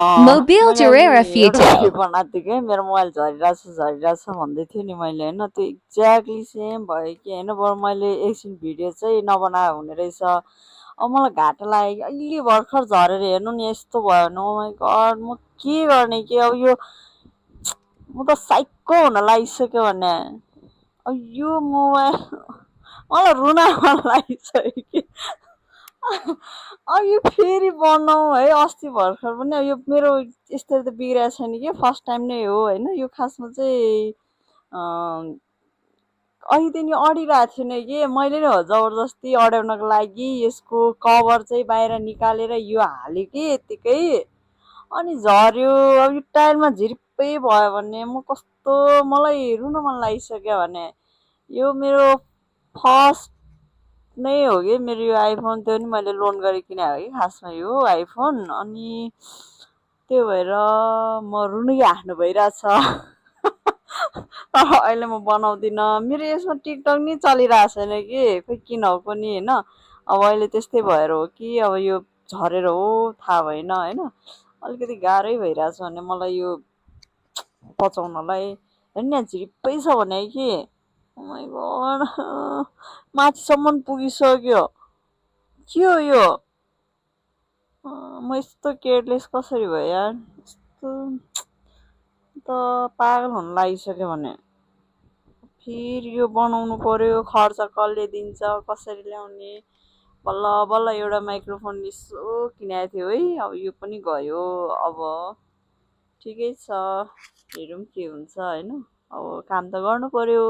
Mobile मैले अघि Durera एउटा भिडियो Futo. बनाएको थिएँ कि मेरो मोबाइल झरिरहेछ भन्दै थियो नि मैले होइन, त्यो एक्ज्याक्टली सेम भयो कि होइन। बरु मैले एकछिन भिडियो चाहिँ नबनाए हुने रहेछ। अब मलाई घाटा लाग्यो कि अहिले भर्खर झरेर हेर्नु नि यस्तो भयो भने, ओ माई गड म के गर्ने कि अब यो, म त साइको हुन लागिसक्यो भने। अब यो मोबाइल मलाई रुन मन लागिसक्यो कि अब यो फेरि बनाऊ है। अस्ति भर्खर पनि अब यो मेरो यस्तरी त बिग्रेको छैन कि, फर्स्ट टाइम नै हो होइन। यो खासमा चाहिँ अघि त नि अडिरहेको थिएन कि, मैले नै हो जबरजस्ती अड्याउनको लागि यसको कभर चाहिँ बाहिर निकालेर यो हालेँ कि यत्तिकै, अनि झऱ्यो। अब यो टायरमा झिर्पै भयो भने म कस्तो, मलाई रुन मन लागिसक्यो भने। यो मेरो फर्स्ट नै हो कि मेरो यो आइफोन, त्यो नि मैले लोन गरेर किने हो कि खासमा यो आइफोन। अनि त्यो भएर म रुनै आँट्नु भइरहेछ। तर अहिले म बनाउँदिनँ, मेरो यसमा टिकटक नि चलिरहेको छैन कि, खोइ किन हो पनि होइन। अब अहिले त्यस्तै भएर हो कि अब यो झरेर हो थाहा भएन होइन। अलिकति गाह्रै भइरहेछ भने मलाई यो पचाउनलाई। हेर्नु न झिप्पै छ भने कि, ओ माई गड माथिसम्म पुगिसक्यो। के हो यो, म यस्तो केयरलेस कसरी भयो यार, यस्तो त पागल हुन लागिसक्यो भने। फेरि यो बनाउनु पर्यो, खर्च कसले दिन्छ, कसरी ल्याउने। बल्ल बल्ल एउटा माइक्रोफोन यसो किनेको थियो है, अब यो पनि गयो। अब ठिकै छ, हेरौँ के हुन्छ होइन। अब काम त गर्नु पर्यो।